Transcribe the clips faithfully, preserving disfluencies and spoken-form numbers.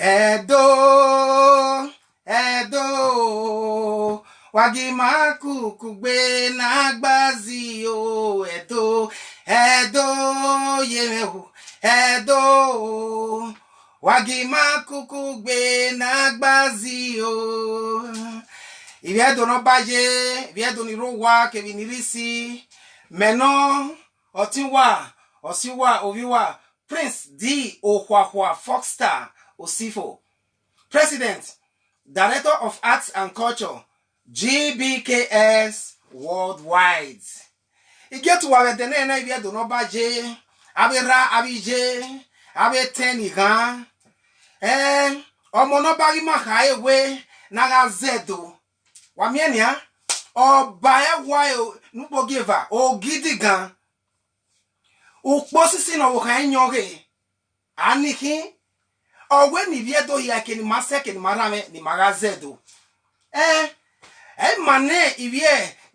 Ẹdo, Ẹdo, wa gi ima kuku gbe ne a gba zẹ o, Ẹdo, Ẹdo, ye mwẹ o, Ẹdo, wa gi ima kuku gbe ne a gba zẹ o. Ivbi Ẹdo ne ọ ba ye, ivbi Ẹdo ni rre owa kevbe ni rre isi, mẹ nọ, ọtẹn uwa, ọse uwa, ovbi uwa, Prince D Okhuakhua Foxstar Osifo, President, Director of Arts and Culture, G B K S Worldwide. I gie te uwa vbe ẹdẹ nẹ na, ivbi Ẹdo ne ọ ba ye, avbe erha, avbe iye, avbe etẹn ni ghan. Ẹn, ọmọ ne ọ ba ghi ma khare wẹ ne a gha zẹ Ẹdo. Wa miẹn nian, ọba ẹwae ne ukpogieva, ogidigan, ukpo osisi ne ọvbokhan i yọn ghe, a ni khin, ọ wẹ ne ivbi Ẹdo hia eke ne ima sẹ, eke ne ima rhanmwẹ, ne ima gha zẹ Ẹdo. Ẹn, ẹ i ma nẹ ivbi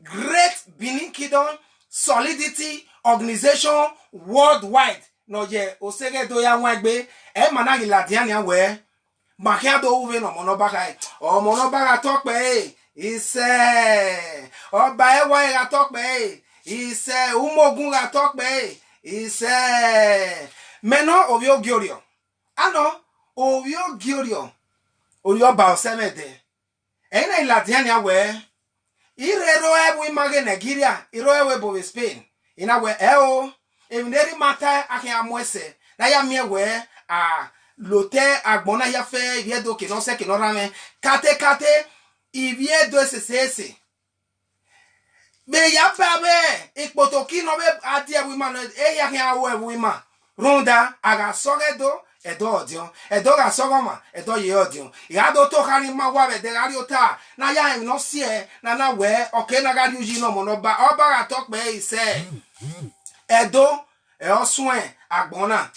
Great Benin Kingdom Solidity Organization Worldwide ne ọ ye Oseghe Ẹdo ya wan egbe, ẹ i ma na ghi ladian nian wẹ, ma khian do ru vbene ọmọ ne ọ ba khare, ọmọ ne ọ ba gha tọ kpẹre, isẹ, ọba ẹwae gha tọ kpẹre, isẹ, umogun gha tọ kpẹre, isẹ. Mẹ nọ, ovbi ogiorriọ, a nọ, ovbi ogiorriọ, orhiọba ọsẹ mwẹ ẹdẹ. Ẹ i na ladian nian wẹ, I rre ro ẹvbo ima ghe Nigeria, I rro ẹvbo ebo vbe Spain, I na wẹ, ẹo, emwi ne erha ima ta, a khian mu ẹsẹ ne a ya miẹn wẹ, a lotọ agbọn na hia fẹ, ivbi Ẹdo ke ne ọ sẹ, ke ne ọ rhanmwẹ, kate kate, ivbi Ẹdo esesese. Vbe ya ba vbe ikpoto ki nọ vbe a die ẹvbo ima nọ, ehia khian ru ẹvbo ima. Rhunmwuda, a gha sọghe Ẹdo, Ẹdo ọdiọn. Ẹdo gha sọghe ọmwa, Ẹdo ye ọdiọn. I gha do to kha ni ma wa vbe ẹdẹ gha rrie ota, ne a ya rẹn emwi ne ọ siẹ, ne a na wẹ, ọ ke na gha rrie uyi ne ọmọ ne ọba, ọba gha tọ kpẹre, isẹ, Ẹdo, ẹ ọ suẹn agbọn na.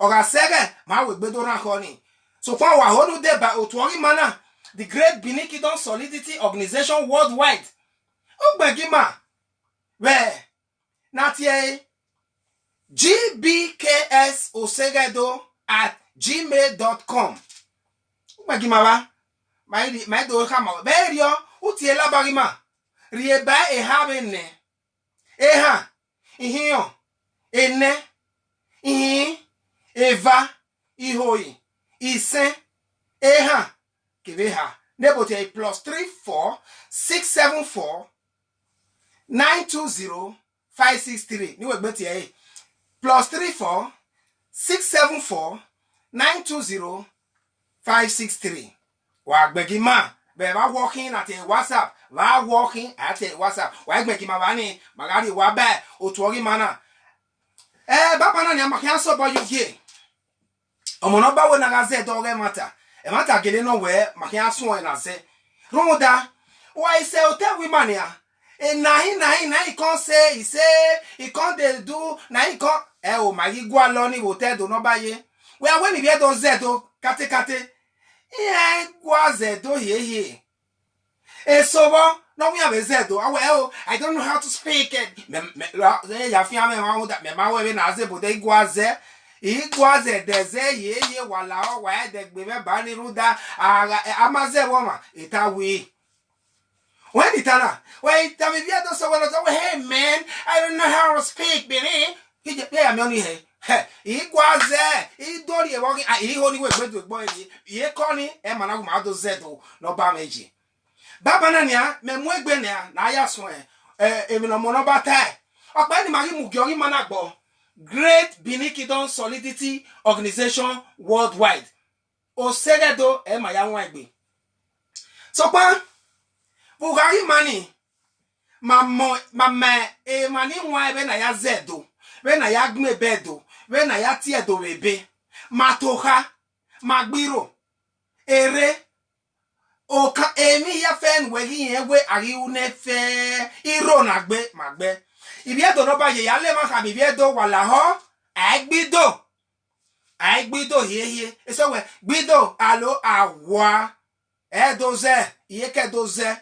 Ọ gha sẹghẹ, ma wegbe do rhan khọ ni. Sokpan wa ho ne u deba otu ọghe ima na, the Great Benin Kingdom Solidity Organization Worldwide. Ugbẹn gie ima vbe na tie ẹre, G B K S Oseghe Ẹdo at gmail dot com. Ugbẹn gie ima vba, ma i ri-, ma i do khama vbe erriọ, u tie laba ghe ima, rhie ba eha vbe nẹ, ehan, ihinrọn, enẹ, ihinrin, eva, ihoi, isẹn, ehan, kevbe eha. Ne ebo tie plus three four six seven four nine two zero five six three, ne I wegbe tie ẹre, plus three four six seven four nine two zero five six three. Wa gbẹn gie ima vbe vbe awọ khin na te WhatsApp, vbe awọ khin a te WhatsApp. Wa gbẹn gie ima vba ni, ma gha rhie owa ba otu ọghe ima na. Ẹ, baba na nian, ma khian sẹ obọ ye ugie. Ọmọ ne ọ ba wẹ ne a gha zẹ Ẹdo ọghe ẹmwata, ẹmwata gele nọ wẹ ma khian suẹn na zẹ. Rhunmwuda, wa i sẹ otọ ẹvbo ima nian, e na hin, na hin, na hin kọn sẹ, i sẹ, i kọn de du, na hin kọn, ẹ o, ma ghi gualọ ni vbe otọ Ẹdo ne ọ ba ye. Wẹ a wẹ ne ivbi Ẹdo zẹ Ẹdo kate kate, iran i gua zẹ Ẹdo hiehie. Eso vbọ ne ọ wian vbe zẹ Ẹdo, a wẹ, "Oh, I don't know how to speak it." Mẹ, mẹ, ra, ẹ ya fian mwẹ, mẹ ma rhunmwuda, mẹ ma wẹ vbene a zẹ, but I gua zẹ, I gua zẹ, ẹdẹ zẹ, ye, ye, wa lahọ, wa ẹdẹ gbe mwẹ ba ni rhunmwuda, a gha, a ma zẹ vbe ọmwa, I ta wi. Wẹ ni ta na, wẹ I tama ivbi Ẹdo sẹ wẹ, wẹ, "Hey, man, I don't know how to speak Benin." Iye, iye ya miẹn ọnii hẹ. Hẹ, I gua zẹ, I do rhie vbe ọghe, a, I ho ni wẹ egbe do egbe ọre, I kọ ni, ẹ ma na gu ma do zẹ Ẹdo ne ọ ba mwẹ ye. Baba na nian, mẹ mu egbe nian, ne a ya suẹn, ẹ, emwi ne ọmọ ne ọ ba tae. Ọkpa ni ma ghi mu gie ọghe ima na gbọ. Great Benin Kingdom Solidity Organization Worldwide. Oseghe Ẹdo, ẹ ma ya wan egbe. Sokpan, vbe ugha ghi ma ni, ma mọ, ma ma emwa ni wan vbene a ya zẹ Ẹdo, vbene a ya gbẹn ebe Ẹdo, vbene a ya tie Ẹdo vbe ebe. Ma to kha, ma gbe iro, erre, okan, emwi hia fẹ ne uwẹ ghi rẹn wẹ a ghi ru nẹ fẹ, iro na gbe, ma gbe. Ivbi Ẹdo ne ọ ba ye ya le emwa khama ivbi Ẹdo, wa lahọ, a i gbe ido, a i gbe ido hiehie. Eso wẹ, gbe ido, alo, a wa, ẹ do zẹ, iyeke do zẹ.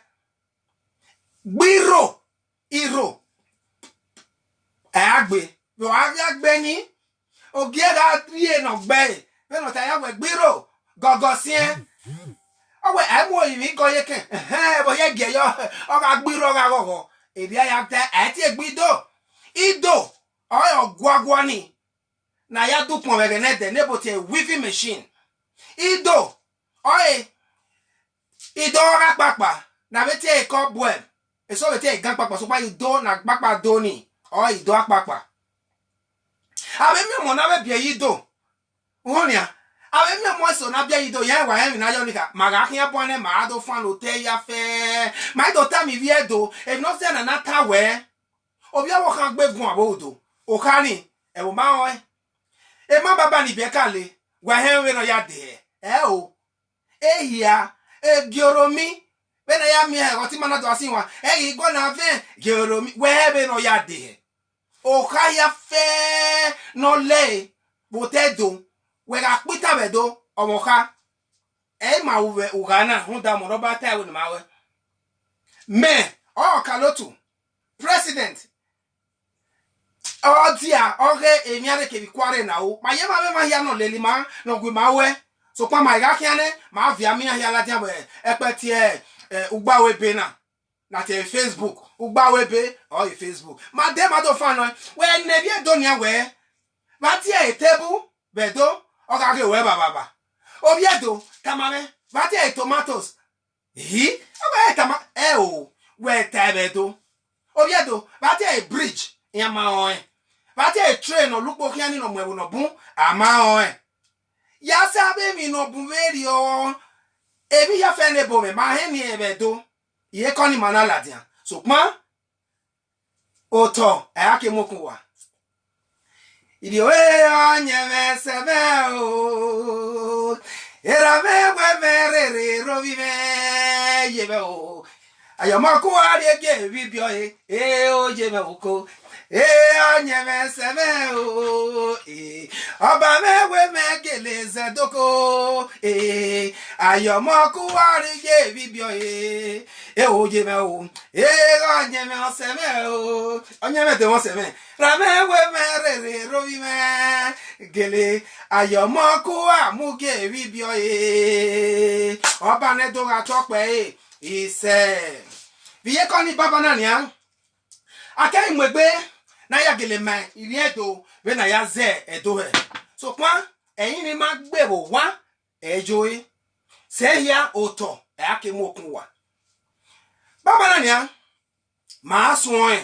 Gbe iro, iro, ẹ a gbe. Vbe ọ gha gha gbe ni, ogie gha rhie ne ọ gbe ẹre. Vbene ọ ta ya wẹ gbe iro, gọgọ siẹn. Ọ wẹ, a i mu orinmwi gọ ye kẹn, ẹhẹn, vbe ọ ya gie yọ, ọ gha gbe irrọ gha ghọghọ. Erriọ a ya ta, a i tie egbe Ido. Ido, ọre ọguaguani ne a ya da ukpọn vbe ẹghẹ ne ẹdẹ ne ebo tie weaving machine. Ido, ọre Ido ọghe akpakpa, ne a vbe tie ẹre cobweb, eso vbe tie ẹre igan akpakpa, sokpan Ido ne akpakpa do ni, ọre Ido akpakpa. A vbe miẹn ọmọ ne a vbe biẹ ye Ido, uhunmwu nian, a vbe miẹn ọmọ eso ne a biẹ ye Ido, iran wa rẹn emwi ne a yọ ni kha, ma gha khian buan nẹ, ma ra do fan otọ ẹre ya fẹẹrẹ, ma i do tama ivbi Ẹdo, emwi ne ọ zẹ na na ta wẹẹ, ovbi ọvbokhan gbe guan vbe orudo, okha ni, ẹvbo ma rẹn ọnrẹn. Emwa baba ni biẹ ka le, wa hẹn vbene ọ ya dehẹ, ẹ o. Ehia, e gie oro mi, vbene a ya miẹn ẹghẹ ọtẹn ima na do a sin wan, ẹ ghi guọnọ avẹn, gie oro mi, wẹ hẹn vbene ọ ya dehẹ. Okha hia fẹẹrẹ ne ọ lẹe vbe otọ Ẹdo, wẹ gha kpe itan vbe Ẹdo, ọmwa okha. Ẹ i ma ru vbe ugha na, rhunmwuda ọmọ ne ọ ba ta ẹvbo ne ima ruẹ. Mẹ, ọ Ọkalotu, president, ọ dia ọghe emwi arre kevbe ikuarre na ru. Ma ye emwa vbe emwa hia ne ọ lele ima, ne ọ gu ima ruẹ. Sokpan ma i gha khian nẹ, ma viọ amẹ iran hia ladian vbe ẹkpẹti, eh, ugbawe ebe na. Na tie Facebook, ugbawe ebe, ọ i Facebook. Ma de ma do fan nọ, wẹ ne ovbi Ẹdo nian wẹ, vbe a tie e table vbe Ẹdo, ọ gha ghe ruẹ vbavbavba. Ovbi Ẹdo, tama mwẹ, vbe a tie e tomatoes, hi, ọ gha tama, ẹ o, wẹ ta ẹmwẹ Ẹdo. Ovbi Ẹdo, vbe a tie e bridge, iran ma rẹn ọnrẹn. Vbe a tie e train ne ọ lu ukpo khian ni ne ọ mu ẹvbo ne ọ bun, a ma rẹn ọnrẹn. Ya sẹ avbe emwi ne ọ bun vberriọ, emwi hia fẹẹrẹ ne ebo mwẹ, ma hẹn ni ẹmwẹ Ẹdo. Iyeke ọnii ma na ladian, sokpan otọ, ẹ a ke mu okun uwa. Irẹn ọre ọyẹnmwẹ sẹ mwẹ o, erha mwẹ wẹ mwẹ rherhe rhovbi mwẹ ye mwẹ o. Ayọmọkun a rrie gie vbe ibiọ e, e o ye mwẹ uko, e ọyẹnmwẹ sẹ mwẹ o, e ọba mwẹ wẹ mwẹ gele zẹ doko, e ayọmọkun a rrie gie vbe ibiọ e, e o ye mwẹ o, e ọyẹnmwẹ ọsẹ mwẹ o, ọyẹnmwẹ de mwẹ ọsẹ mwẹ, ra mwẹ wẹ mwẹ rherhe rhovbi mwẹ, gele ayọmọkun a mu gie vbe ibiọ e, ọba nẹ do gha tọ kpẹre. Isẹ. Vbe iyeke ọnii baba na nian, a keghi mu egbe ne a ya gele ma ivbi Ẹdo vbene a ya zẹ Ẹdo hẹ. Sokpan, ẹrinmwi ma gbe vbe owa, ẹ i yo re. Sẹ hia otọ, ẹ a ke mu okun uwa. Baba na nian, ma suẹn.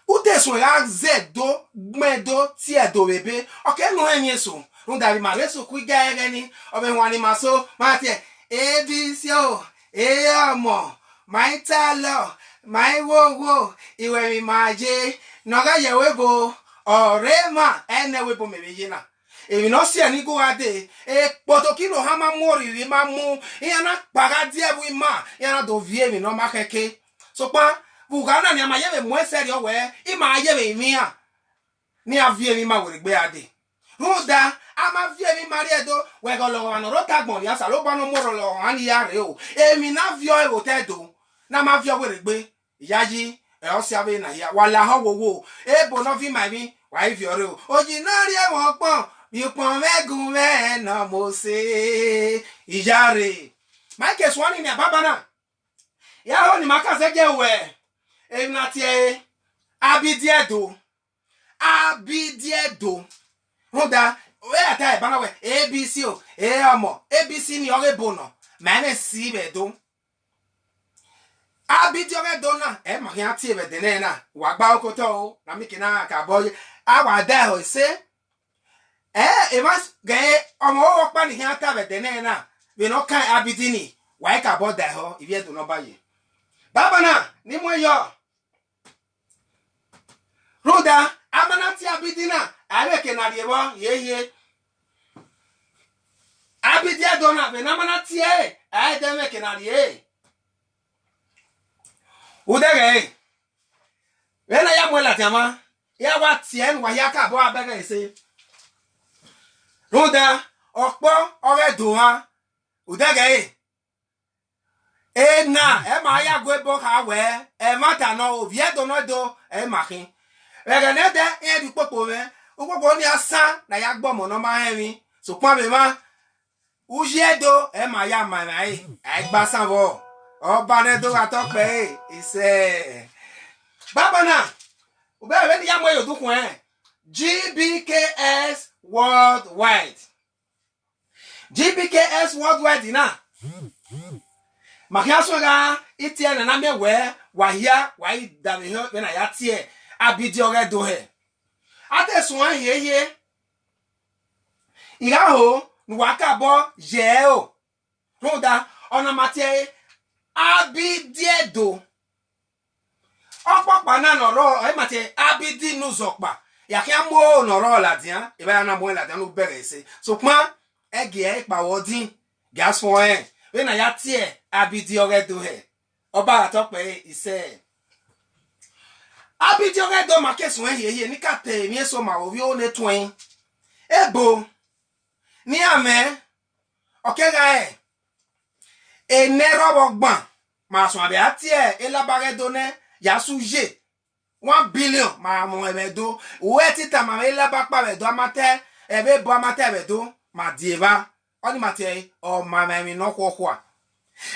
U te suẹn gha zẹ Ẹdo, gbẹn Ẹdo, tie Ẹdo vbe ebe, ọ ke ne u rẹn emwi eso, rhunmwuda vbe ima rre sukhu ighẹ ẹghẹ ni, ọ vbe huan ne ima so, ma tie, A B C o, e ọmọ, ma i talọ, ma i wowo, iwẹ emwi ma ye, ne ọ gha ye ẹvbo ebo, ọ rre emwa, ẹ i nẹ ẹvbo ebo mẹ vbe ye na. Emwi ne ọ siẹ ni gu gha dee, ekpoto kilo ohan ma mu, orrirri ma mu, iran na kpa gha die ẹvbo ima, iran na do viọ emwi ne ọ ma khẹke. Sokpan, vbe ugha na nian, ma ye vbe mu ẹsẹrriọ wẹẹ, ima ye vbe rinmwian, ne iran viọ emwi ima werriegbe gha dee. Rhunmwuda, a ma viọ emwi ima rrie Ẹdo, wẹ ghe ọlọghọmwa ne ọ rre otọ agbọn nian, Osanobua ne ọ mu ọlọghọmwa nii ya rre o. Emwi ne a viọ ẹre vbe otọ Ẹdo, ne a ma viọ werriegbe, iyayi, ẹ, ọ sia vbe na hia, wa lahọ wowo, ebo ne ọ viọ ima emwi, wa i viọ rre o. Oyi ne ọ rhie mwẹ ọkpọn, vbe ukpọn mwẹ gun mwẹ ne ọ mose, iyare. Ma ke suẹn ọnii nian baba na, ya ho ne ima ka zẹgiẹ ruẹ, emwi ne a tie ẹre, Abidi Ẹdo. Abidi Ẹdo. Rhunmwuda, wẹ ya ta ẹre banna wẹ, A B C o, e ọmọ, A B C ni ọghe ebo nọ, ma i mwẹ si vbe Ẹdo. Abidi ọghe Ẹdo na, ẹ ma khian tie vbe ẹdẹ nẹ na, wa gba okotọ o, na mieke na kabọ ye, a wa da ẹhọ ẹse. Ẹ, emwa s-, ghẹ ọmwa ọkpa ni khian ta vbe ẹdẹ nẹ na, vbene ọ kan Abidi ni, wa i kabọ da ẹhọ, ivbi Ẹdo ne ọ ba ye. Baba na, ne I muẹn yọ. Rhunmwuda, a ma na tie Abidi na, a i mwẹ eke ne a rhie vbọ, hiehie. Abidi Ẹdo na, vbene a ma na tie ẹre, a i de mwẹ eke ne a rhie ẹre. Udẹghẹ ẹre, vbene a ya muẹn ladian mwa, I a wa tie ẹre ne uwa hia kabọ a bẹghe ẹse. Rhunmwuda, ọkpọ ọghe Ẹdo mwa, udẹghẹ ẹre, ena, ẹ ma ya gu ebo kha wẹẹ, ẹmwata nọ, ovbi Ẹdo nọ Ẹdo, ẹ ma khin. Vbe ẹghẹ ne ẹdẹ, iran rhie ukpokpo mwẹ, ukpokpo ni a san ne a ya gbe ọmọ ne ọ ma rẹn emwi, sokpan vbe emwa, Uyi Ẹdo, ẹ ma ya ma emwa ẹre, a i gba asan vbọ. Ọba ne Ẹdo gha tọ kpẹre, isẹ. Banbanna, u bẹghe vbene I ya mu ẹre ye odukhunmwu ẹnrẹn, G B K S Worldwide. G B K S Worldwide na, ma khian suẹn gha, itie ne a na miẹn wẹẹ wa hia, wa i davbe ehọ vbene a ya tie Abidi Ọghe Ẹdo hẹ. A te suẹn hiehie, I gha ho ne uwa kabọ ye ẹre o, rhunmwuda ọna ma tie ẹre Abidi Ẹdo. Ọkpọkpa na ne ọ rrọọ, ọ i ma tie Abidi ne Uzọkpa. Ya khian mu oro ne ọ rrọọ ladian, evba ya na mu ẹn ladian ne u bẹghe ẹse. Sokpan, ẹgie ẹre kpa vbe ọdin, gie a suẹn ọnrẹn, vbene a ya tie Abidi Ọghe Ẹdo hẹ. Ọba gha tọ kpẹre, isẹ. Abidi Ọghe Ẹdo ma ke suẹn hiehie, ne I ka te emwi eso ma vbe ovbi oro ne tuẹn. Ebo ne iran mwẹ, ọ kegha re enẹ rrọvbọgban, ma suẹn vbe a tie Elaba Ọghe Ẹdo nẹ, ya sẹ uye. One billion ma mu ẹmwẹ do. Uwẹ te tama mwẹ Elaba kpa vbe Ẹdo, a ma ta ẹvbo Ebo, a ma ta vbe Ẹdo, ma die evba. Ọnii ma tie ẹre, ọ ma mwẹ emwi nọkhuọkhua.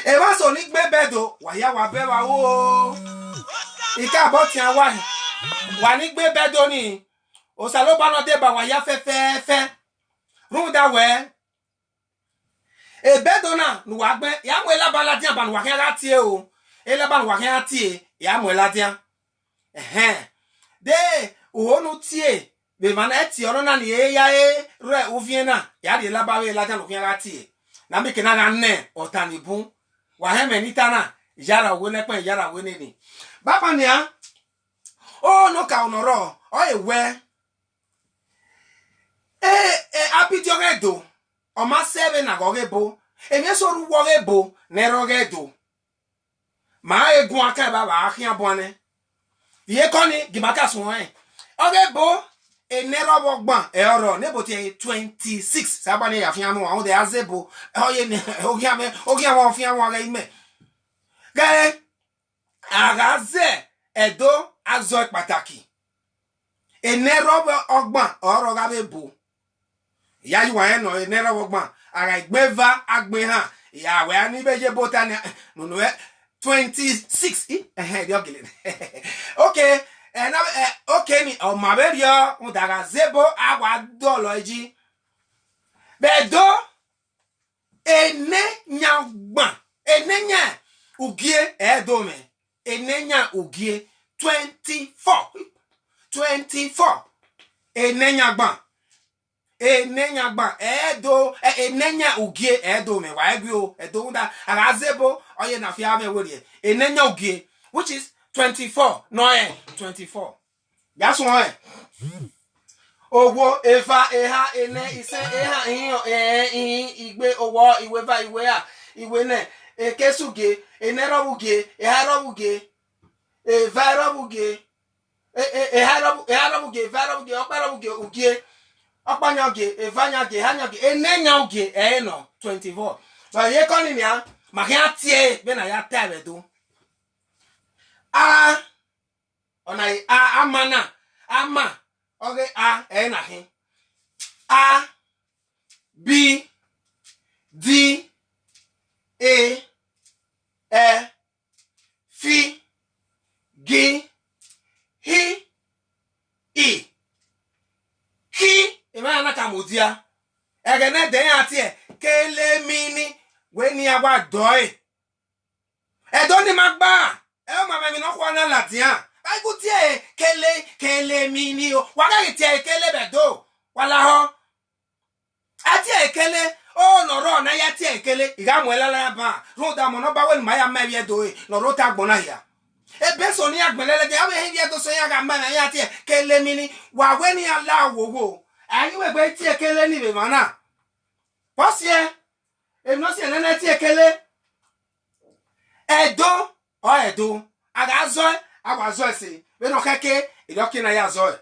Evba so ni gbe bẹdo, wa hia wa bẹ vbe aro o. I ka bọ tian wa, wa ni gbe bẹdo nii. Osanobua ne ọ deba wa hia fẹfẹfẹ. Rhunmwuda wẹẹ, ebedo na ne uwa gbẹn, ya mu Elaba ladian ba ne uwa khian gha tie o. Elaba ne uwa khian gha tie, ya mu ẹn ladian. Ẹhẹn. De uho ne u tie vbe emwa na, ẹtin ọnọna ni e ya re rre uviẹn na, ya rhie Elaba vbe ladian ne u khian gha tie. Ne a miẹn eke na gha nẹ ọta ni bun. Wa họn ẹmwẹ ne I ta na, iyara uwẹ ne ẹkpẹn, iyara uwẹ nene. Banbanna nian, oro ne okaro ne ọ rrọọ, ọ re wẹẹ, e, e, Abidi Ọghe Ẹdo, ọ ma sẹ vbene a ghe Ọghe Ebo, emwi eso rre uwu Ọghe Ebo ne ẹ rre Ọghe Ẹdo. Ma he guan kan evba vbe a khian buan nẹ. Iyeke ọnii, gie ima ka suẹn ọnrẹn. Ọghe Ebo, enẹ rrọvbọgban ẹre ọ rrọọ, ne ebo tie twenty six, Osanobua ne ya fian mwẹ, rhunmwuda a zẹ Ebo, ọ ye ne, oghian mwẹ, oghian mwẹ ọ fian mwẹ ọghe imẹ. Ghẹ, a gha zẹ Ẹdo, a zọ ẹre kpataki. Enẹ rrọvbọgban ọre ọ gha vbe Ebo. Ya yi uwa rẹn nọ, enẹ rrọvbọgban, a gha gbe eva, a gbe ehan, ya wẹ a ni vbe ye Ebo ta nia, nunu ẹ, twenty six, i, ẹhẹn, erriọ gele. Ok, ẹ na, ẹ, ok ni, ọ ma vberriọ, rhunmwuda a gha zẹ Ebo, a wa dọlọ yi. Vbe Ẹdo, enẹ yan ọgban, enẹ yan ugie ẹ i do mwẹ, enẹ yan ugie, twenty four, twenty four, enẹ yan ọgban, enẹ yan ọgban, ẹ i do, ẹ, enẹ yan ugie ẹ i do mwẹ, wa i gui o, Ẹdo rhunmwuda, a gha zẹ Ebo, ọ ye ne a fi a mwẹ werriẹ, enẹ yan ugie, which is twenty four, nọ ẹ, twenty four. Ya suẹn ọnrẹn. Owo, eva, eha, enẹ, isẹ, ehan, ihinrọn, ẹrẹn, ihin, igbe, owọ, iweva, iwera, iwenẹ, ekesugie, enẹ rrọvbugie, eha rrọvbugie, eva rrọvbugie, e, e, eha rrọvbu-, eha rrọvbugie, eva rrọvbugie, ọkpa rrọvbugie, ugie, ọkpa yan ugie, eva yan ugie, eha yan ugie, enẹ yan ugie, ẹ i re nọ, twenty four. But iyeke ọnii nian, ma khian tie ẹre vbene a ya ta ẹre vbe Ẹdo. A, ọna i a, ama na, ama, ọghe a, ẹ i na khin. A, B, D, E, F, G, H, I. Khi, emwa na ka mudia. Ẹghẹ ne ẹdẹ iran tie, kele mi ni, wẹ ne iran wa dọe. Ẹdo ni ma gba, ẹ ọ ma mwẹ emwi nọkhua na ladian. Bible tie kele, kele mi ni o. Wa ghẹ ghi tie kele vbe Ẹdo, wa lahọ. A tie kele, o ne ọ rrọọ ne a ya tie kele, I gha mu ẹn lala ya ban. Rhunmwuda ọmọ ne Ọba wẹ ne ima ya ma ivbi Ẹdo re, ne ọ rre otọ agbọn na hia. Ebe eso ne iran gbẹn lẹlẹdẹ, avbe ehe ivbi Ẹdo sẹ iran gha ma emwa iran tie kele mi ni, wa wẹ ne iran la owowo. A ghi wẹ egbe tie kele ni vbe emwa na. Vbọsiẹ, emwi ne ọ siẹ nẹ ne a tie kele. Ẹdo, ọ Ẹdo. A gha zọe, a wa zọe ẹse. Vbene ọ khẹke, erriọ ke ne a ya zọe.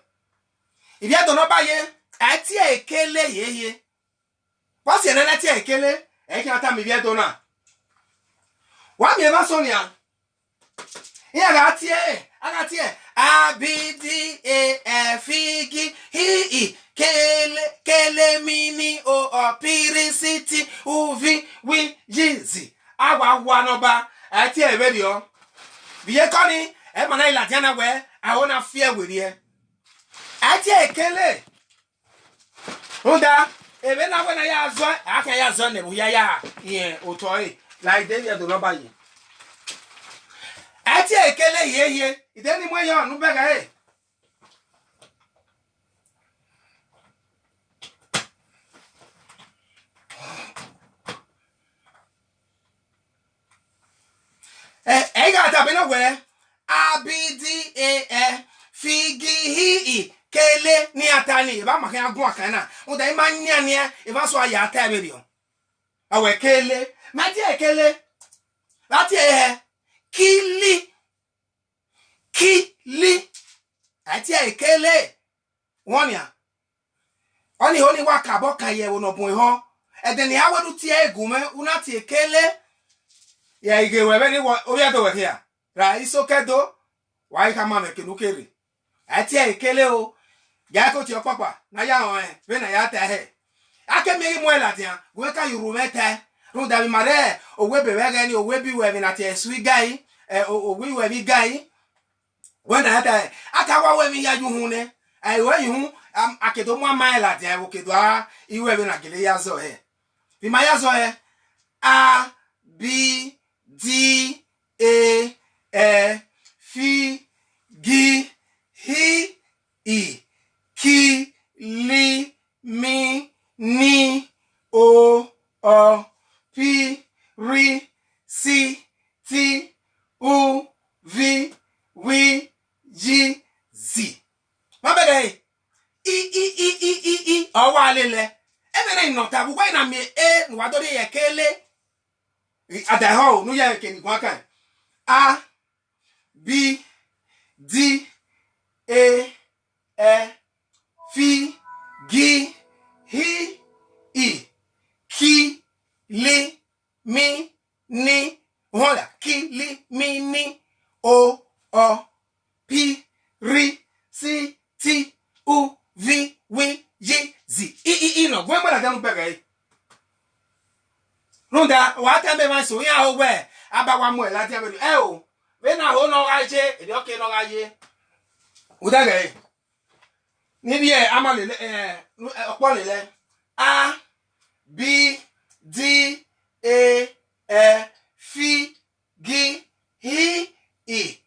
Ivbi Ẹdo ne Ọba ye, a i tie kele hiehie. Vbọsiẹ nẹ ne a tie kele, ẹ i khian tama ivbi Ẹdo na. Wa miẹn emwa sọ nian. Iran gha tie, a gha tie, A, B, D, A, F, G, H, I, kele, kele, mi, ni, o, ọ, pi, ri, si, ti, u, vi, wi, yi, zi. A wa wa ne ọba, ẹ tie vberriọ. Vbe iyeke ọnii, ẹ ma na ladian na wẹẹ, aro na fi ẹre werriẹ. Ẹ tie ekele. Rhunmwuda, emwi ne a wẹ ne a ya zọe, a khian ya zọe ne ẹvbo hia ya rẹn otọ ẹre, la ide vbe ẹdẹ ne ọ ba ye. Ẹ tie ekele hiehie, ide ni mu yọ ne u bẹghe ẹre. Ẹ, ẹ i gha daba nọ wẹẹ, A, B, D, A, F, G, H, I, kele, ne iran ta nii, evba ma khian guan kan na. Rhunmwuda, I ma yan nian, evba so a ya ta ẹre vberriọ. A wẹ kele, ma tie ekele, vbe a tie hẹ, kili, kili, a tie ekele, wẹ ọnian. Ọnii ho ni wa kabọ kan ye ẹvbo ne ọ bun ehọ. Ẹdẹ ne a wẹ ne u tie ẹre gu mwẹ, u na tie ekele. Ya ighe wẹ vbene ovbi ẹdo wẹ khian, ra isoko Ẹdo, wa i khama mwẹ eke ne u ke rre. A tie ẹre ekele o, ya ko tie ọkpakpa ne a ya rẹn ọnrẹn vbene a ya ta hẹ. A ke miẹn ghi mu ẹre ladian, wẹ ka ye urhu mwẹ tae. Rhunmwuda vbe ima rre owa ebe vbe ẹghẹ nii, owa ebe iwẹ emwi na tie ẹre su igai, ẹ, o- owa iwẹ emwi igai. Wẹ na ya ta hẹ, a ka wa ru emwi hia ye uhunmwu nẹ, a i ru ẹre ye uhunmwu, a, a ke do mu ama ẹre ladian, ẹvbo ke do a, iru ẹvbo na gele ya zọe hẹ. Vbe ima ya zọe hẹ, A, B, D, A, F, G, H, I, kili, mi, ni, o, ọ, pi, ri, si, ti, u, vi, wi, yi, zi. Ma bẹghe ẹre. I, i, i, i, i, i, ọ wa lele. Ẹmwẹ ne I nọ ta, vbe uwa na miẹn e ne uwa do rhie ye kele. Adaehọ o, ne u ya ẹre ke ne I guan kan. A, B, D, A, F, G, H, I, kili, mi, ni, uhunmwu, kili, mi, ni, o, ọ, pi, ri, si, ti, u, vi, wi, yi, zi. I, i, i nọ, gu mwẹ ladian ne u bẹghe ẹre. Rhunmwuda, wa ta ẹmwẹ emwa eso, iran ho wẹ, a ba wa mu ẹre ladian vberriọ. Ẹ o, vbene a ho ne ọ gha ye, erriọ ke ne ọ gha ye. U dẹghe ẹre. Ne ivbi ama lele, eh, ọkpọ lele. A, B, D, A, F, G, H, I,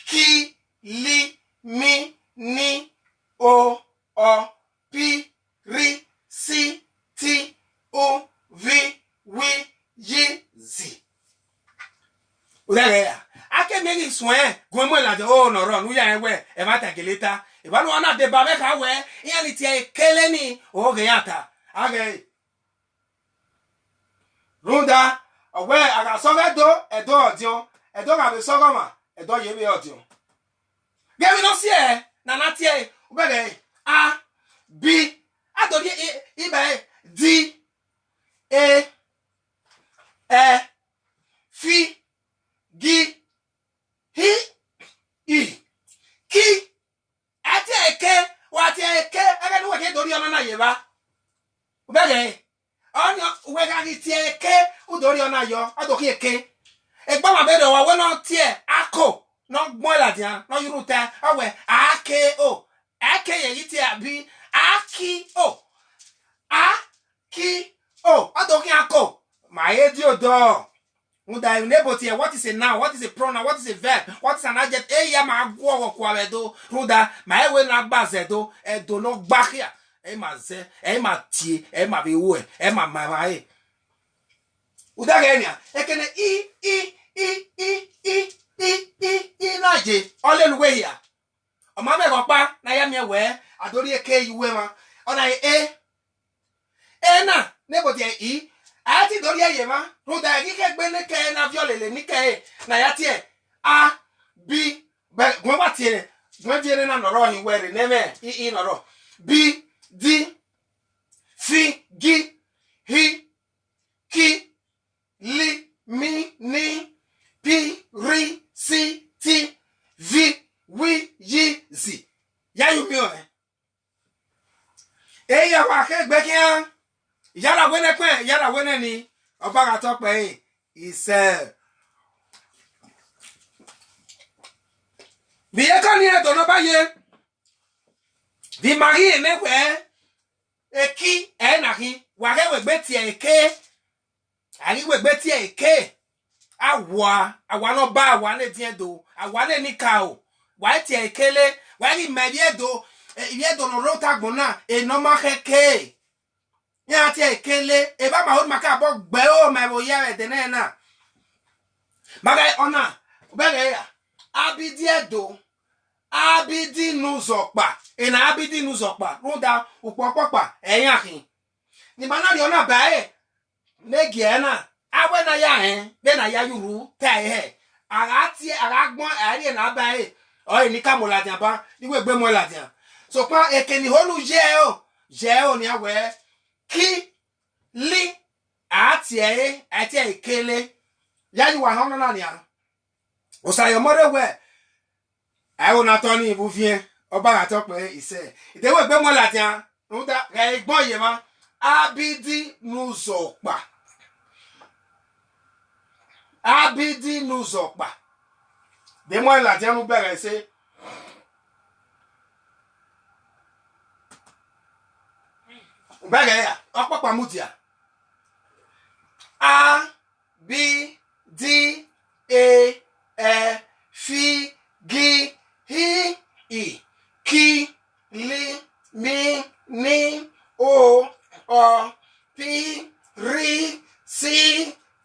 kili, mi, ni, o, ọ, pi, ri, si, ti, u, vi, wi, yi, zi. U dẹghe ẹre, a ke miẹn ghi suẹn gun mu ladian, o, ne ọ rrọọ, ne u ya rẹn wẹ, ẹmwata gele ta. Evba ne uwa na deba vbe kha wẹ, iran ni tie ẹre kele nii, o ghe iran ta. A ghẹ ẹre. Rhunmwuda, ọ wẹ a gha sọghe Ẹdo, Ẹdo ọdiọn, Ẹdo gha vbe sọghe ọmwa, Ẹdo ye vbe ọdiọn. Ghe emwi ne ọ si ẹre ne a na tie ẹre, u bẹghe ẹre, A, B, a do rhie i, i ba ẹre, D, A, Ẹ, F, G, H, I, ki. A tie ẹre ke, wa tie ẹre ke, ẹghẹ ne uwẹ ke do rhie ọna na ye evba. U bẹghe ẹre. Ọni uwẹ gha ghi tie ẹre ke, u do rhie ọna yọ, ọ do khian ke. Egbe ọmwa vbe rre, ọ wa wẹ ne ọ tie ako, ne ọ gbẹn ladian, ne ọ ye urhu ta, ọ wẹ, a ke o. A ke ye ghi tie abi, a ki o. A ki o, ọ do khian ko. Ma he di odọ. Rhunmwuda emwi ne ebo tie, what is a noun? What is a pronoun? What is a verb? What is an adjective? Eya ma guọghọ kua vbe Ẹdo. Rhunmwuda, ma he wẹ ne a gba zẹ Ẹdo, Ẹdo ne ọ gba khia. Ẹ ma zẹ, ẹ ma tie, ẹ ma vbe ruẹ, ẹ ma ma emwa re. U dẹghe nian, ekene i, i, i, i, i, i, i, i na ye, ọ lele uwe hia. Ọ ma mwẹ ẹghẹ ọkpa ne a ya miẹn wẹ a do rhie ke ye uwu emwa. Ọ na re e. E na, ne ebo tie i, a i ti do rhie ye emwa, rhunmwuda ẹghẹ ikhegbe ne kẹre na viọ lele ni kẹre, ne a ya tie a, b, gu ẹn wa tie, gu ẹn die ne na nọ rrọọ hin wẹ rre ne ẹmwẹ i, i nọ rrọọ. B, d, f, g, h, k, l, m, n, p, r, s, t, kpẹn ya ra wẹ nẹ ni, ọba gha tọ kpẹre, isẹ. Vbe iyeke ọnii Ẹdo ne ọ ba ye, vbe ima ghi rẹn nẹ wẹẹ, eki ẹre na khin, wa ghẹ wegbe tie eke, a ghi wegbe tie eke, a wa, a wa ne ọba, a wa ne ediẹn do, a wa ne enikaro, wa i tie eke le, wa i ghi ma ivbi Ẹdo, ivbi Ẹdo ne ọ rre otagbọn na, enọ ma khẹke. Iran tie kele, evba ma ho ni ma ka bọ gbe ro ma ẹvbo ye ẹdẹ nẹ na. Ma ghẹ ọna, u bẹghe ya, Abidi Ẹdo, Abidi ne Uzọkpa, ena Abidi ne Uzọkpa, rhunmwuda ukpọn ọkpọkpa ẹ i yan khin. Ne ima na rhie ọna ba ẹre, ne gie ẹre na, a wẹ ne a ya rẹn, vbene a ya ye urhu ta ẹre hẹ, a gha tie, a gha gbọn, a rhie ne a ba ẹre, ọre ne I ka mu ladian ba, ne I wegbe mu ladian. Sokpan eke ne I ho ne u ye ẹre o, ye ẹre o nian wẹẹ, ki li, a tie ẹre, a tie ẹre kele. Ya ye uwa họn ọnọna nian. Osa ye ọmọ rre wẹẹ, a i ho ne a tọ ni vbe uviẹn, ọba gha tọ kpẹre isẹ. I de wegbe mu ladian, rhunmwuda ghẹ i gbọn ye emwa, Abidi ne Uzọkpa. Abidi ne Uzọkpa. De mu ladian ne u bẹghe ẹse. U bẹghe ya, ọkpọkpa mudia. A, B, D, E, F, G, H, I, K, L, M, N, O, Ọ, P, R, S,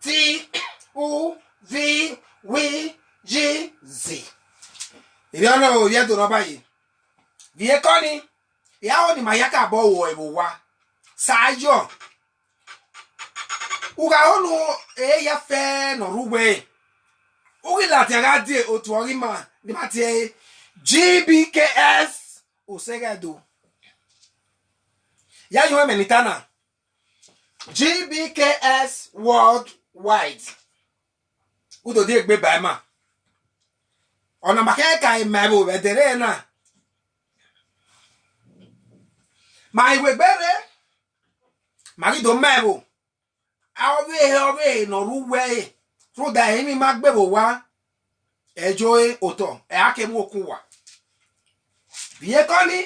T, U, V, W, Y, Z. Erriọ nọ, ovbi Ẹdo ne ọ ba ye. Vbe iyeke ọnii, I ho ne ima ya ka bọ ru ẹvbo owa. Sa yọ. U gha ho ne e ya fẹ ne ọ rre uwẹ, u ghi ladian gha die otu ọghe ima ne ima tie ẹre, G B K S, Osẹghẹ Ẹdo. Ya ye ẹmwẹ ne I ta na, G B K S Worldwide. U do die egbe ba ima. Ọna ma khẹ ka ima ẹvbo vbe ẹdẹrẹ na. Ma i wegbe rre, ma ghi do ma ẹvbo. A ọvbehe ọvbehe ne ọ rre uwu ẹre, rhunmwuda emwi ma gbe vbe owa, ẹ jo re otọ, ẹ a ke mu okun uwa. Vbe iyeke ọnii,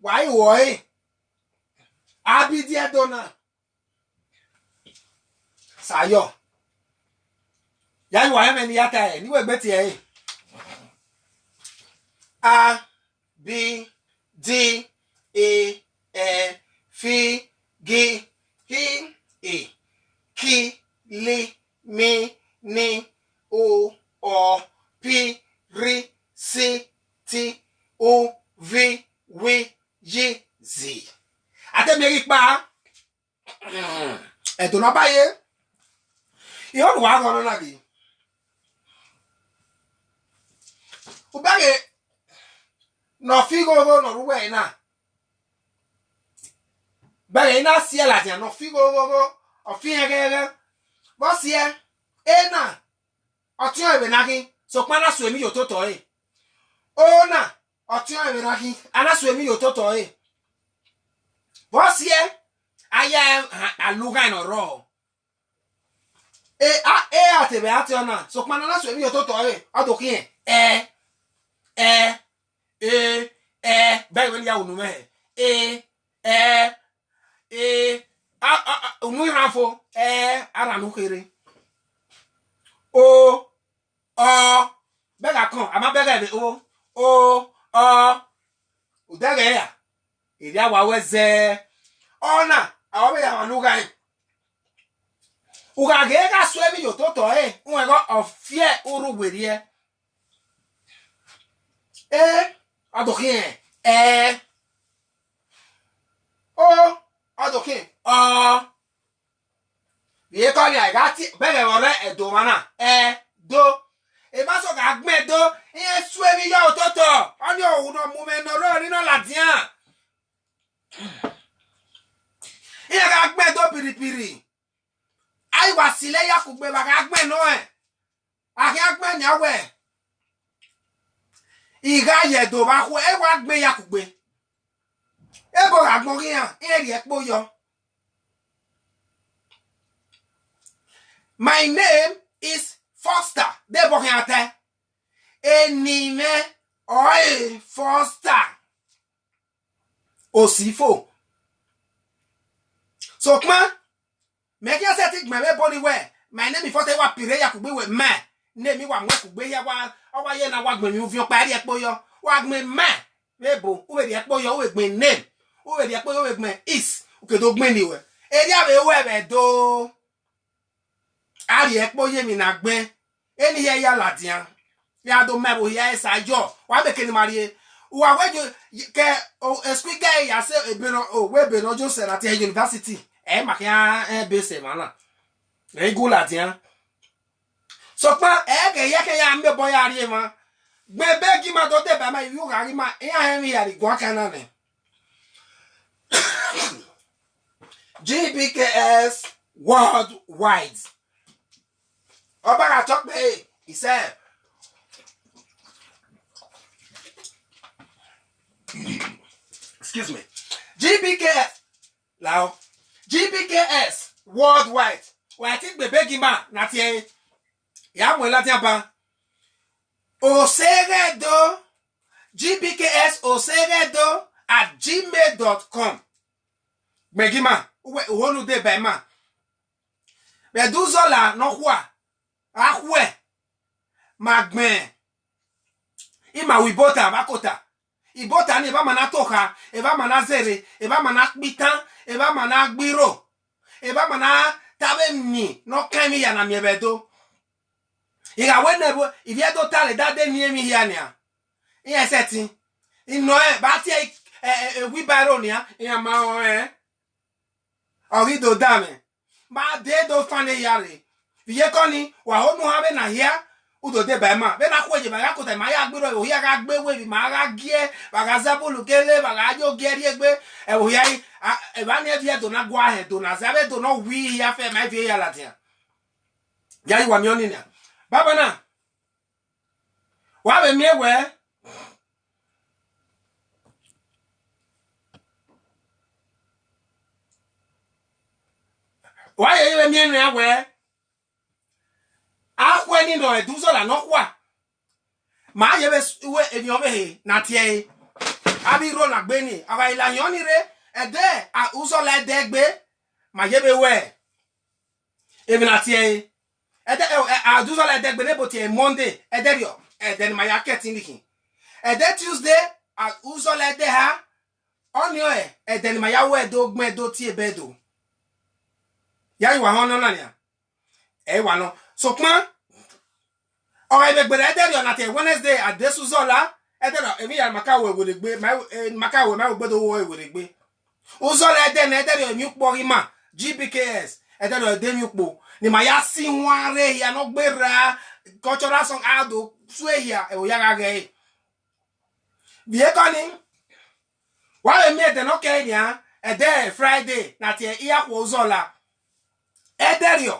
wa i ru ẹre, Abidi Ẹdo na. Sa yọ. Ya ye uwa họn ẹmwẹ ne I ya ta ẹre, ne I wegbe tie ẹre. A, B, D, E, F, G, H, I, K, L, M, N, O, Ọ, P, R, S, T, U, V, W, Y, Z. A te miẹn ghi kpa. Ẹdo ne ọ ba ye, I ho ne uwa ghe ọnọna ghe. U bẹghe ne ọ fi ighogho ne ọ rre uwu ẹre na. Bẹghe I na si ẹe ladian ne ọ fi ighogho, ọ fi ẹghẹghẹ. Vbe ọ si ẹe, e na, ọ tiọnrẹn vbe na khin, sokpan a na so emwi ye ototọ ẹre. O na, ọ tiọnrẹn vbe na khin, a na so emwi ye ototọ ẹre. Vbe ọ si ẹe, a ya ẹe, a lughaẹn ne ọ rrọọ. E, a, e a te vbe a tie ọna, sokpan ne a na so emwi ye ototọ ẹre, ọ do khian, ẹ, ẹ, e, ẹ, bẹghe vbene I ya ru unu mwẹ hẹ, e, ẹ, e, a, a, a, unu iran fo, ẹ, a rhan ne u kherhe. O, ọ, bẹghe akọn, a ma bẹghe vbe o, o, ọ, u dẹghe ra, erriọ a wa ru ẹzẹ, ọna, a wa vbe ya mwa ne u ghae. U gha ghe gha so emwi ye ototọ ẹre, uẹn ghe ọ fiẹ urhu werriẹ. E, ọ do khian, ẹ. O, ọ do khian, ọ. Vbe iyeke ọnii, a gha tie, bẹghe vbe ọ rre Ẹdo mwa na, Ẹdo. Emwa sẹ gha gbẹn Ẹdo, iran su emwi ye ototọ, ọnii ọre unu mu mwẹ ne ọ rrọọ ni na ladian. Iran gha gbẹn Ẹdo piripiri. A i wa silo ya kugbe vbe a gha gbẹn nọ ẹn. A khian gbẹn nian wẹẹ, I gha ye Ẹdo vbe akhuẹ, e wa gbẹn ya kugbe. Ebo gha gbọn ghe iran, iran rhie ẹkpo yọ. My name is Foster. De bọ khian ta? Eni mwẹ ọre Foster Osifo. Sokpan, mẹ khian sẹtin gbẹn vbe ebo ni wẹ, my name is Foster, wa pirre ya kugbe wẹ ma, ne emwi wa muẹn kugbe hia, wa, ọ wa ye na wa gbẹn emwi uviọn ọkpa rhie ẹkpo yọ, wa gbẹn ma vbe ebo, u vbe rhie ẹkpo yọ, u vbe gbẹn name, u vhe rhie ẹkpo yọ, u vbe gbẹn is, u ke do gbẹn ni wẹ. Erriọ vbe ru ẹvbo Ẹdo. A rhie ẹkpo ye emwi ne a gbẹn, eni hia ya ladian. Ya do ma ẹvbo hia ẹsa yọ, wa mẹ ke ne ima rhie. Uwa wẹ yo ke o, esquigga ya sẹ ebe nọ, o wẹ ebe nọ yo sẹ na tie university. Ẹ ma khian ebe sẹ emwa na. Ẹ i gu ladian. Sokpan ẹ ghe hia ke ya miẹn obọ ya rrie emwa. Gbẹn ebe ghi ima do deba ima, ivbi ugha ghi ima, iran hẹ emwi hia rre guan kan na nẹ. G B K S worldwide. Ọba gha tọ kpe isẹ. Excuse me. G B K S, lao. G B K S worldwide. Wa ti gbe ebe ghi ima na tie ẹre. Ya mu ladian ba. Oseghedo, G B K S oseghedo at gmail dot com. Gbẹn ghi ima, uwẹ, uwẹ ne u deba ima. Vbe Ẹdo Uzọla nọkhua, a khuẹ, ma gbẹn ima ru ibota vbe akota. Ibota ni, evba ma na tokha, evba ma na zerre, evba ma na kpe itan, evba ma na gbe irro, evba ma na ta vbe emwi ne ọ kan emwi hia na miẹn vbe Ẹdo. I gha wẹ ne ivbi Ẹdo ta le da de ni emwi hia nian. Iran sẹtin. I nọ rẹn, vbe a tie ẹ, ẹ, ẹ, wheelbarrow nian, iran ma rẹn ọnrẹn. Ọ ghi do da mwẹ. Ma dee do fan ehia rre. Vbe iyeke ọnii, wa ho unu han vbene a hia, u do deba ima. Vbene a khuẹ ye, ma gha kota, ma ya gbe rrọọ, ẹvbo hia gha gbe wẹ, emwi ma gha giẹ, wa gha zẹ bọọlu kele, wa gha yo giẹ rrie egbe, ẹvbo hia, a, evba ni, ivbi Ẹdo na gua hẹ, Ẹdo na zẹ, avbe Ẹdo ne ọ wi hia fẹ, ma ivbi ehia ladian. Ya yi wa miẹn ọnii nian. Baba na, wa vbe miẹn wẹ, wa ye vbe miẹn nian wẹ, a khuẹ ni nọ Ẹdo Uzọla nọkhua. Ma ye vbe s-, wẹ emwi ọvbehe na tie ẹre. Avbe irro na gbe ni, a gha la yan ọnii rre, ẹdẹ, a, Uzọla ẹdẹ gbe, ma ye vbe wẹ emwi na tie ẹre. Ẹdẹ, ẹ, ẹ, a, Uzọla ẹdẹ gbe ne ebo tie Monday, ẹdẹrriọ, ẹdẹ ne ma ya kẹtin ni khin. Ẹdẹ Tuesday, a, Uzọla ẹdẹ ha, ọnii ọre ẹdẹ ne ma ya wẹ Ẹdo gbẹn Ẹdo tie ebe Ẹdo. Ya yi wa họn nọ na nian. Ẹ i wa nọ. Sokpan, ọ gha vbe gberra ẹdẹrriọ na tie Wednesday, a de sẹ Uzọla, ẹdẹrriọ emwi hia ma ka wẹ werriegbe, ma, eh, ma ka wẹ ma wẹ gbe do wẹ werriegbe. Uzọla ẹdẹ nẹ, ẹdẹrriọ emwi ukpo ghi ima, G B K S, ẹdẹrriọ ẹdẹ emwi ukpo. Ne ima ya si ihuan rre hia ne ọ gberra, cultural song, a do sue hia, ẹvbo hia gha ghee. Vbe iyeke ọnii, wa vbe miẹn ẹdẹ ne ọ kẹre nian, ẹdẹ Friday, na tie Iyakhuẹ Uzọla. Ẹdẹrriọ,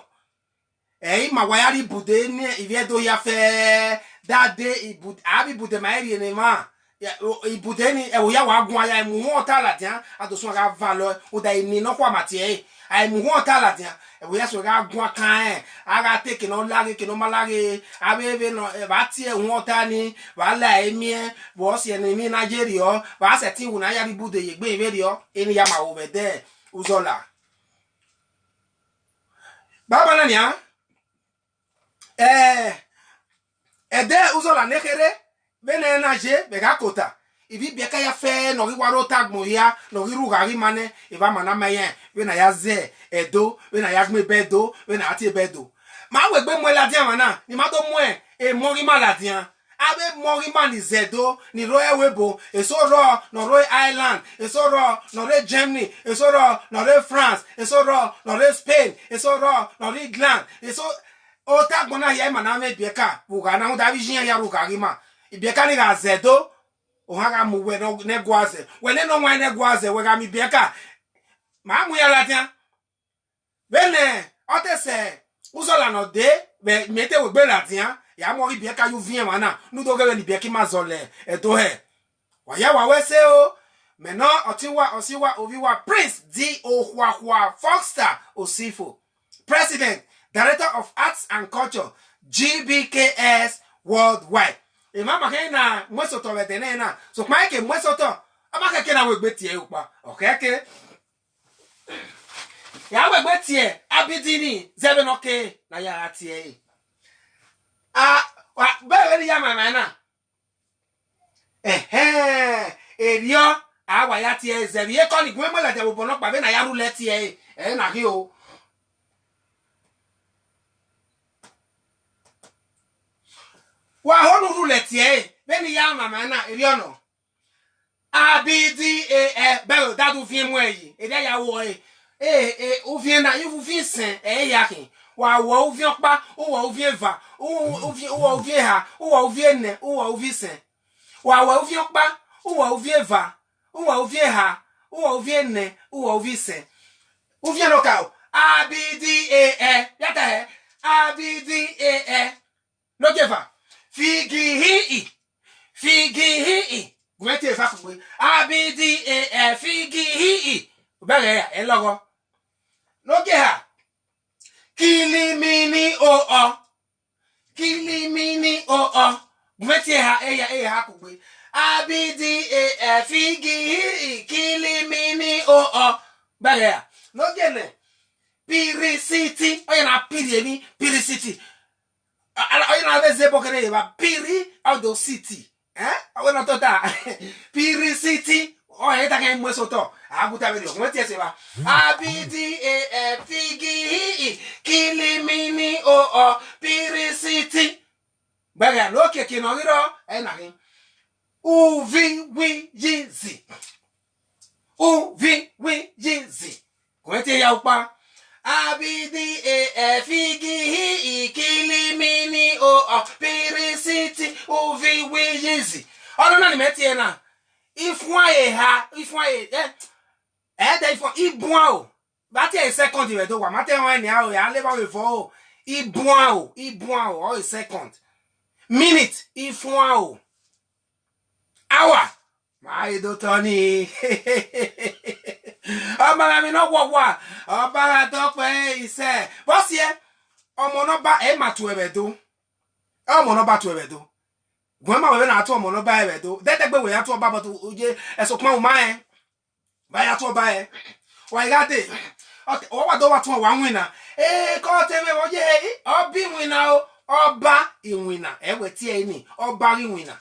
ẹ i ma wa ya rrie ibude ne ivbi Ẹdo hia fẹ, da de ibude, avbe ibude ma i rhie ne emwa. Ya, o, ibude ni, ẹvbo hia wa guan ya, emu uhunmwu ọta ladian, a do suẹn gha valọ, rhunmwuda eni nọkhua ma tie ẹre. A i mu uhunmwu ọta ladian, ẹvbo hia suẹn gha guan kan rẹn, a gha te eke ne ọ laghe, eke ne ọ ma laghe, avbe vbe nọ, ẹ, vbe a tie uhunmwu ọta ni, vbe a la ẹre miẹn, vbe ọ si ẹre ne emwi na ye rriọ, vbe a sẹtin wu ne a ya rrie ibude ye egbe vberriọ, eni ya ma ho vbe ẹdẹ Uzọla. Baba na nian, ẹ, ẹdẹ Uzọla ne kherhe, vbene ẹre na ye, vbe gha kota, ivbi ibiẹka hia fẹ ne ọ ghi wa rre ota agbọn hia, ne ọ ghi rre ugha ghi ima nẹ, evba ma na ma iran, vbene a ya zẹ Ẹdo, vbene a ya gbẹn ebe Ẹdo, vbene a ya tie ebe Ẹdo. Ma wegbe muẹn ladian mwa na, ne ima do muẹn emọ ghi ima ladian. Avbe emọ ghi ima ni zẹ Ẹdo, ni rre ẹvbo ebo, eso rrọọ ne ọ rre Ireland, eso rrọọ ne ọ rre Germany, eso rrọọ ne ọ rre France, eso rrọọ ne ọ rre Spain, eso rrọọ ne ọ rre England, eso, ota agbọn na hia ima na mwẹ ibiẹka vbe ugha na, rhunmwuda avbe iye iran ya rre ugha ghi ima. Ibiẹka ni gha zẹ Ẹdo, ohan gha mu wẹ ne ọ, ne ẹguae zẹ. Wẹ nene ọwaẹn ne ẹguae zẹ, wẹ gha miẹn ibiẹka. Ma mu iran ladian. Vbene ọ te sẹ Uzọla ne ọ dee, vbe miẹn te wegbe ladian, ya mu ọghe ibiẹka ye uviẹn emwa na, ne u do ghe vbene ibiẹka ima zọlọ Ẹdo hẹ. Wa ya wa wẹ ẹse o, mẹ nọ ọtẹn uwa, ọse uwa, ovbi uwa, Prince D Okhuakhua Foxstar Osifo, President, Director of Arts and Culture, G B K S Worldwide. Emwa ma khẹ na mu eso otọ vbe ẹdẹ nẹ na, sokpan e ke mu eso otọ, a ma khẹke na wegbe tie ẹre ukpa, ọ khẹke. Ya wegbe tie Abidi ni zẹ vbene ọ ke ne a ya gha tie ẹre. A, wa, bẹghe ne I ya mwamwa na. Ẹhẹn, erriọ, a wa ya tie ẹre zẹ vbe iyeke ọnii, gu mwẹ ladian vbe obọ nọkpa vbene a ya rhulẹ tie ẹre, ẹre na khin o. Wa ho ne u rhulẹ tie ẹre, vbene I ya mwamwa na, erriọ nọ. A B D A F, bẹghe odaro uviẹn mu ẹre yi, erriọ ya wọọ ẹre. E, e, uviẹn na, uviẹn isẹn, ẹre hia khin. Wa wọọ uviẹn ọkpa, u wọọ uviẹn eva, u, uviẹn, u wọọ uviẹn eha, u wọọ uviẹn enẹ, u wọọ uviẹn isẹn. Wa wọọ uviẹn ọkpa, u wọọ uviẹn eva, u wọọ uviẹn eha, u wọọ uviẹn enẹ, u wọọ uviẹn isẹn. Uviẹn ne ọ ka o, A B D A F, ya ta hẹ, A B D A F. Nogie eva, figi hi i, figi hi i. Gu mwẹ tie eva kugbe, A B D A F, figi hi i. Bẹghe ya, ẹ lọghọ. Nogie eha, kilimini o ọ. Kilimini o ọ. Gu mwẹ tie eha, eya, eha kugbe. A B D A F, figi hi i, kilimini o ọ. Bẹghe ya. Nogie nẹ, pirisiti, ọ ya na piri emwi, pirisiti. A, a, ọ ya na vbe zẹ ebo kherhe ye evba, piri, ọ do city. Eh? Ọ wẹ ne ọ tota. Pirisiti, ọ ya ta khian mu eso otọ. A gu ta vberriọ, gu mwẹ tie ẹse evba. A B D A F, figi hi i, kilimini o ọ, pirisiti. Bẹghe ne okiekie ne ọ ghi rrọọ, ẹ na khin. Uvi wi yi zi. Uvi wi yi zi. Gu mwẹ tie ya ukpa. A B D A F, figi hi i, kilimini o ọ, pirisiti, uvi wi yi zi. Ọnọna ni mẹ tie na. Ifuan eha, ifuan e, eh, ẹdẹ ifuan, ibuan o. Vbe a tie second vbe Ẹdo, wa ma te rẹn nian o, ya levba vbe vọ o. Ibuan o, ibuan o, ọ second. Minute, ifuan o. Hour, ma he do tọ ni. Ọ ma gha emwi ne ọ wọwa, ọ ba gha dọ kpẹre isẹ. Vbọ siẹ, ọmọ ne ọ ba ẹ ma tuẹ vbe Ẹdo. Ọmọ ne ọ ba tuẹ vbe Ẹdo. Gu mwẹ ma wẹ vbene a tuẹ ọmọ ne ọ ba ẹ vbe Ẹdo. Dẹdẹgbe wẹ ya tuẹ ọba, but u ye ẹsokpan u ma rẹn. Ba ya tuẹ ọba ẹ. Wa i gha dee. Ọ te, ọ wa do wa tuẹ wa winna. Ee, ke ọ te mwẹ vbe ọ ye he, ọ ba iwinna o. Ọba iwinna. Ẹ wẹ tie ẹre ni. Ọba ghi winna.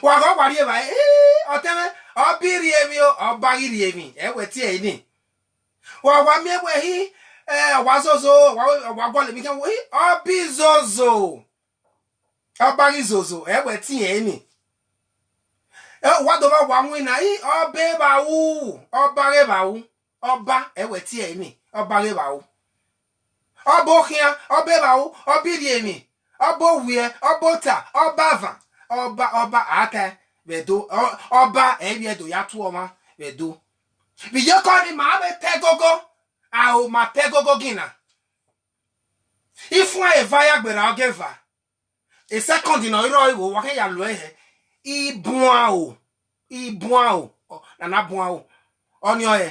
Wa gha wa rri evbare, ii, ọ te mwẹ, ọ ba irhiemwi o, ọba ghi rhiemwi, ẹ wẹ tie ẹre ni. Wa wa miẹn wẹ hi, eh, ọ wa zozo, ọ wa, ọ wa guọlọ emwi khian wẹ hi, ọ ba izozo. Ọba ghi zozo, ẹ wẹ tie ẹre ni. Eh, wa do vba wa winna, ii, ọba evba ru, ọba ghe evba ru. Ọba, ẹ wẹ tie ẹre ni, ọba ghe evba ru. Ọba okhian, ọba evba ru, ọba irhiemwi, ọba owiẹ, ọba ota, ọba avan, ọba, ọba a ta vbe Ẹdo, ọ-, ọba ẹ i vbiẹ do ya tuẹ ọmwa vbe Ẹdo. Vbe iyeke ọnii ma vbe ta ẹgogo, a ho ma ta ẹgogo ginna. Ifuan eva ya gberra ọghe eva. E second ne ọ i rrọọ igho, wa khian ya lo ẹre hẹ. Ibuan o, ibuan o, ọ, nana buan o. Ọnii ọre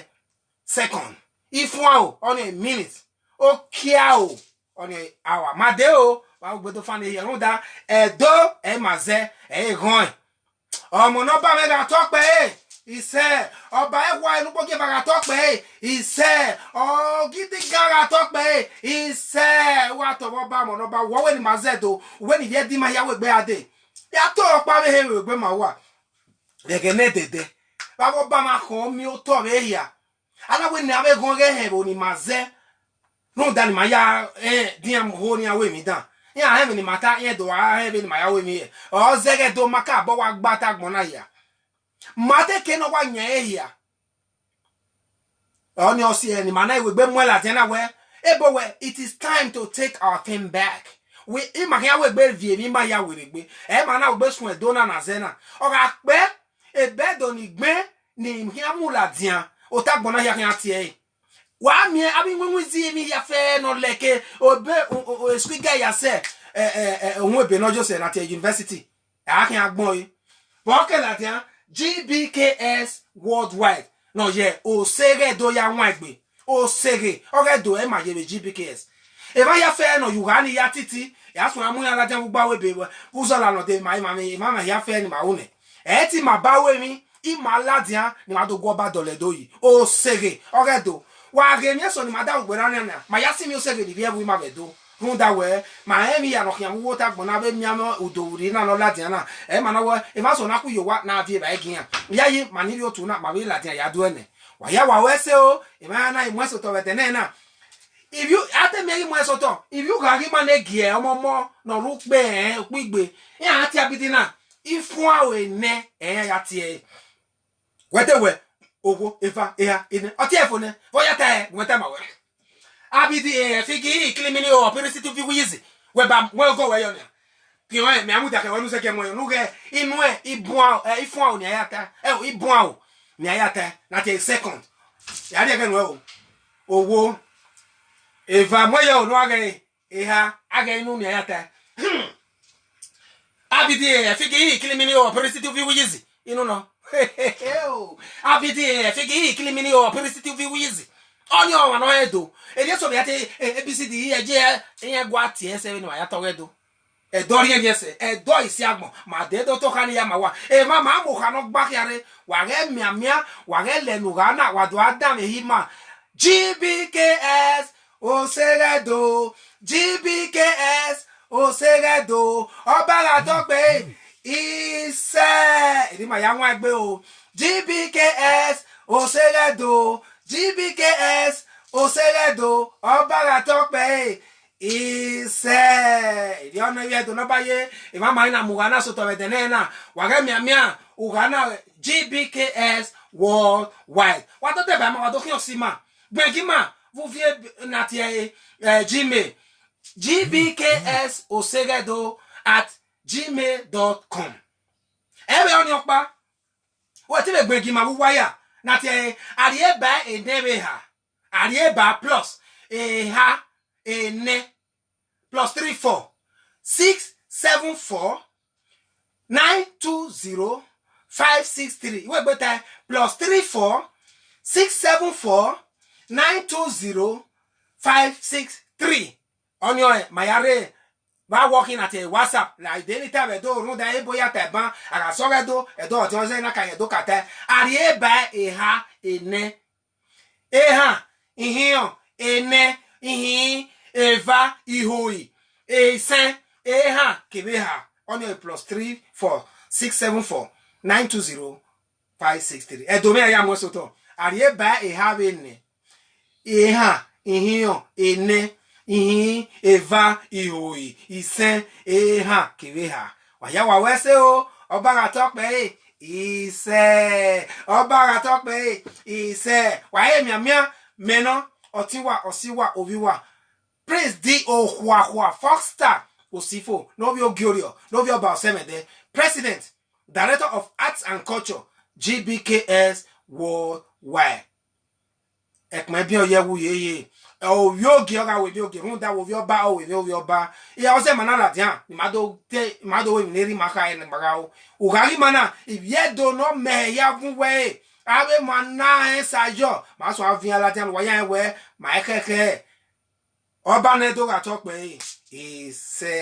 second. Ifuan o, ọnii ọre minute. Okia o, ọnii ọre hour. Ma dee o, wa ugbe do fannẹ ehia rhunmwuda Ẹdo, ẹ ma zẹ, ẹ i ghọẹn. Ọmọ ne ọba mwẹ gha tọ kpẹre, isẹ. Ọba ẹwa ne ukpogieva gha tọ kpẹre, isẹ. Ọgidigan gha tọ kpẹre, isẹ. Wa tọ vbe ọba, ọmọ ne ọba, wẹ wẹ ne ima zẹ do, wẹ ne ivbi Ẹdo ima hia wegbe gha dee. Ya tọ ọkpa vbe ehe wegbe ma uwa. Vbe ẹghẹ ne ẹdẹdẹ, vbe avbe ọba ma khọn miẹn otọ vbe ehia. A na wẹ ne a vbe ghọn ghẹ hẹn vbe ne ima zẹ. Rhunmwuda ne ima ya, eh, dian ho ne iran ru emwi dan. Iran hẹn vbe ne ima ta, iran do ra hẹn vbe ne ima ya ru emwi hẹ. Ọ zẹghẹ do ma ka bọ wa gba ta agbọn na hia. Ma te ke ne ọ wa yan ẹre hia. Ọnii ọ si ẹre ne ima na wegbe muẹn ladian na wẹ, ebo wẹ, it is time to take our thing back. We, ima khian wegbe viọ emwi ima ya werriegbe. Ẹ ma na wegbe suẹn Ẹdo na na zẹ na. Ọ gha kpẹ, ebe Ẹdo ni gbẹn, ne I khian mu ladian, ota agbọn na hia khian tie ẹre. Wa miẹn avbe iwinwin izi emwi hia fẹẹrẹ ne ọ leke obe, o, o, o, school guy ya sẹ, eh, eh, eh, uhunmwu ebe ne ọ yo sẹ na tie university. A khian gbẹn ọre. Vbe ọ ke ladian, G B K S Worldwide, ne ọ ye oseghe do ya wan egbe. Oseghe, ọ ghẹ do ẹ ma ye vbe G B K S. Emwa hia fẹ ne ọ ye ugha ni ya titi, ya suẹn mu iran ladian vbe ugba ebe vbe uzọla nọ de ma, emwa, emwa hia fẹ ni ma ru nẹ. Ẹ te ima ba ru emwi, ima ladian ne ima do gu Ọba dọlọ Ẹdo yi. Oseghe, ọ ghẹ do. Wa ghe emwi eso ne ima da ugbe na nian na, ma ya si emwi oseghe ni rhie ẹvbo ima vbe Ẹdo. Rhunmwuda wẹẹ, ma rẹn emwi hia ne ọ khian vbe uwu ota agbọn na vbe miẹn amwẹ udo vbe urhi na ne ọ ladian na. Ẹ ma nọ wẹẹ, emwa eso na khu ye owa na viọ evbare gie iran. Iyayi, ma ni rhie otu na, ma vbe ladian ya do ẹnẹ. Wa ya wa ru ẹse o, emwa na i mu ẹse otọ vbe ẹdẹ nẹ na. Ivbi u, a te miẹn ghi mu ẹse otọ, ivbi ugha ghi ma ne gie ọmọmọ ne ọ rre ukpe ẹnrẹn ukpigbe, iran a tie abidi na, ifuan aro enẹ ẹre iran ya tie ẹre. Wẹ te wẹ, owo, eva, eha, enẹ, ọ tie ẹre fo nẹ, vbe ọ ya ta ẹre, wẹ ta ma wẹ. Abidi, eh, figi, iklimini, o, ọpirisi tu fi wiyizi, wẹ ba, wẹ ọgọ wẹ yọ nia. Piọn ẹn, mẹ a mudia khẹ wẹ ne u zẹ gie mu ẹn yọ, ne u ghẹ, inu ẹn, ibuan, eh, ifuan aro ne a ya ta, eh, ibuan aro ne a ya ta, na tie second. Ya rhie ẹghẹ nuẹn o. Owo, eva, mu ẹn yọ o, ne u gha ghẹ, eha, a ghẹ inu ne a ya ta. Hmm. Abidi, eh, figi, iklimini, o, ọpirisi tu fi wiyizi, inu nọ. Abidi, eh, figi, iklimini, o, ọpirisi tu fi wiyizi. Ọni ọmwa ne ọ rẹn Ẹdo. Erriọ eso vbe ya te, eh, A B C D, E, F, G, iran gua tie ẹse vbene ma ya tọghe Ẹdo. Ẹdo rhiẹnrhiẹn sẹ, Ẹdo isi agbọn, ma de do to kha ni ya ma wa. Emwa ma mu okha ne ọ gba khian rre, wa ghẹ mianmian, wa ghẹ lẹ ne ugha na, wa do a danmwehọ ima. G B K S, oseghe Ẹdo, G B K S, oseghe Ẹdo, Ọba gha tọ kpẹre, isẹ, erriọ ima ya wan egbe o. G B K S, oseghe Ẹdo, G B K S, oseghe Ẹdo, Ọba gha tọ kpẹre, isẹ, erriọ ne ivbi Ẹdo ne ọ ba ye, emwa ma i na mu ugha na sotọ vbe ẹdẹ nẹ na, wa ghẹ mianmian, ugha na G B K S Worldwide. Wa do deba ima, wa do khian ọse ima, gbẹn gie ima vbe uvie na tie, eh, Gmail, G B K S oseghe Ẹdo at gmail dot com. Ẹmwẹ ọnii ọkpa, wẹ te vbe gbẹn gie ima vbe uwa ya, na tie, a rhie ba enẹ vbe eha, a rhie ba plus eha enẹ, plus three four six seven four nine two zero five six three. Iwegbe tae, plus three four six seven four nine two zero five six three. Ọnii ọre ma ya rre vbe awọ khin na tie WhatsApp, la ide ni ta vbe Ẹdo rhunmwuda ebo ya ta ẹban, a gha sẹ ọghe Ẹdo, Ẹdo ọtiọnzẹ na ka ye Ẹdo ka tae, a rhie ba eha enẹ. Eha, ihinrọn, enẹ, ihinrin, eva, ihoi, isẹn, eha kevbe eha. Ọnii ọre plus three four six seven four nine two zero five six three. Ẹdo mwẹ ya mu ẹse otọ. A rhie ba eha vbe enẹ, eha, ihinrọn, enẹ, ihinrin, eva, ihoi, isẹn, eha kevbe eha. Wa ya wa ru ẹse o, Ọba gha tọ kpẹre, isẹ, Ọba gha tọ kpẹre, isẹ. Wa he mianmian, mẹ nọ, ọtẹn uwa, ọse uwa, ovbi uwa, Prince D Okhuakhua Foxstar Osifo, ne ovbi Ogiorriọ, ne ovbi Ọba Ọsẹmwẹdẹ, President, Director of Arts and Culture, G B K S Worldwide. Ẹkpẹn biẹ ọ ye ẹwu yeye. Ovbi ogie ọ gha wẹ ovbi ogie, rhunmwuda wẹ ovbi ọba, ọ wẹ ovbi ọba. Iran ọzọ ma na ladian, ne ima do te, ima do ru emwi ne erha ima kha ẹre ne ima gha ru. Ugha ghi ima na, ivbi Ẹdo ne ọ mẹ hẹ ya vun wẹ ẹre, avbe emwa na rẹn sa yọ, ma suẹn aviẹn ladian, ne uwa ya rẹn wẹ, ma i khẹkhẹ. Ọba nẹ do gha tọ kpẹre, isẹ.